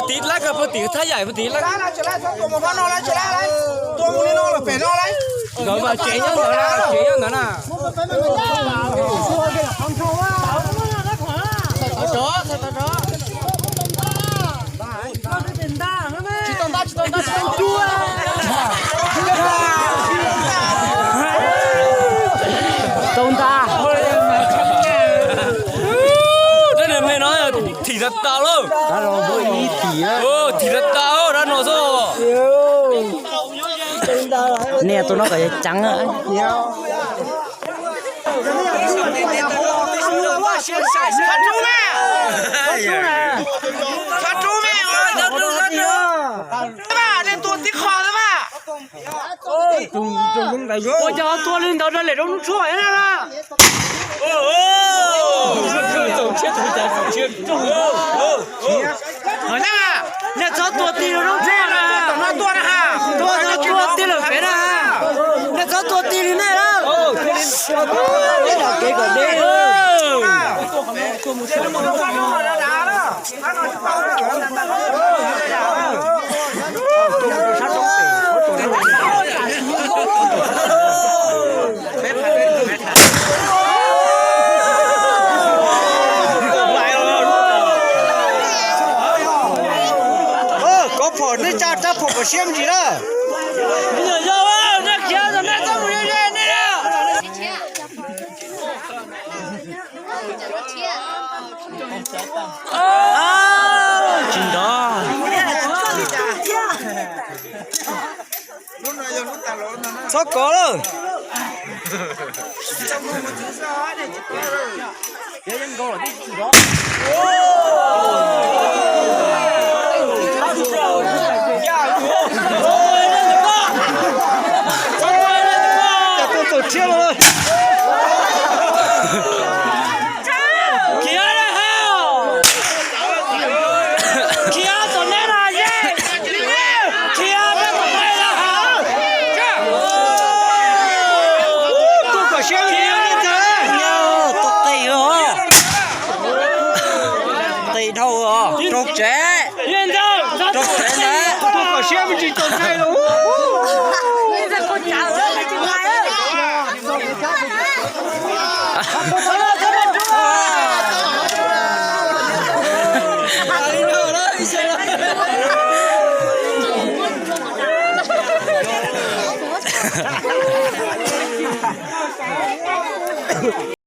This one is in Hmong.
Tiv lab kawg puag tim thaj yaim puag tim lab. Nkawd mas tsev nyob ntawd na, tsev nyob ntawd na. Tau nta. Rab niag me no thim tag tas lawm. Thim tag tas rab no xwb. Niag tus no kom ceev. Ua cas tua li ntawd rau lem rau lub tshuaj na. Nej txhob tua tig rau lub tshuaj na. Tua txhob tua tig lawm pem na. Nej txhob tua tig li nej na. Kev kom deb. Kov phom nej tsa rab phom kom siab me ntsis na. Tsis nrov. Txhob kov lawm. Txhob tua txaus tshiab los. Khiav lawm hos. Khiav tom nej na ye. Khiav peb tom nej na hos. Tuaj kom siab li ntag. Nyob tuaj qis os. Qis dhau os, roog tsev. Roog tsev ntag. Tuaj kom siab me ntsis txaus ntshai los.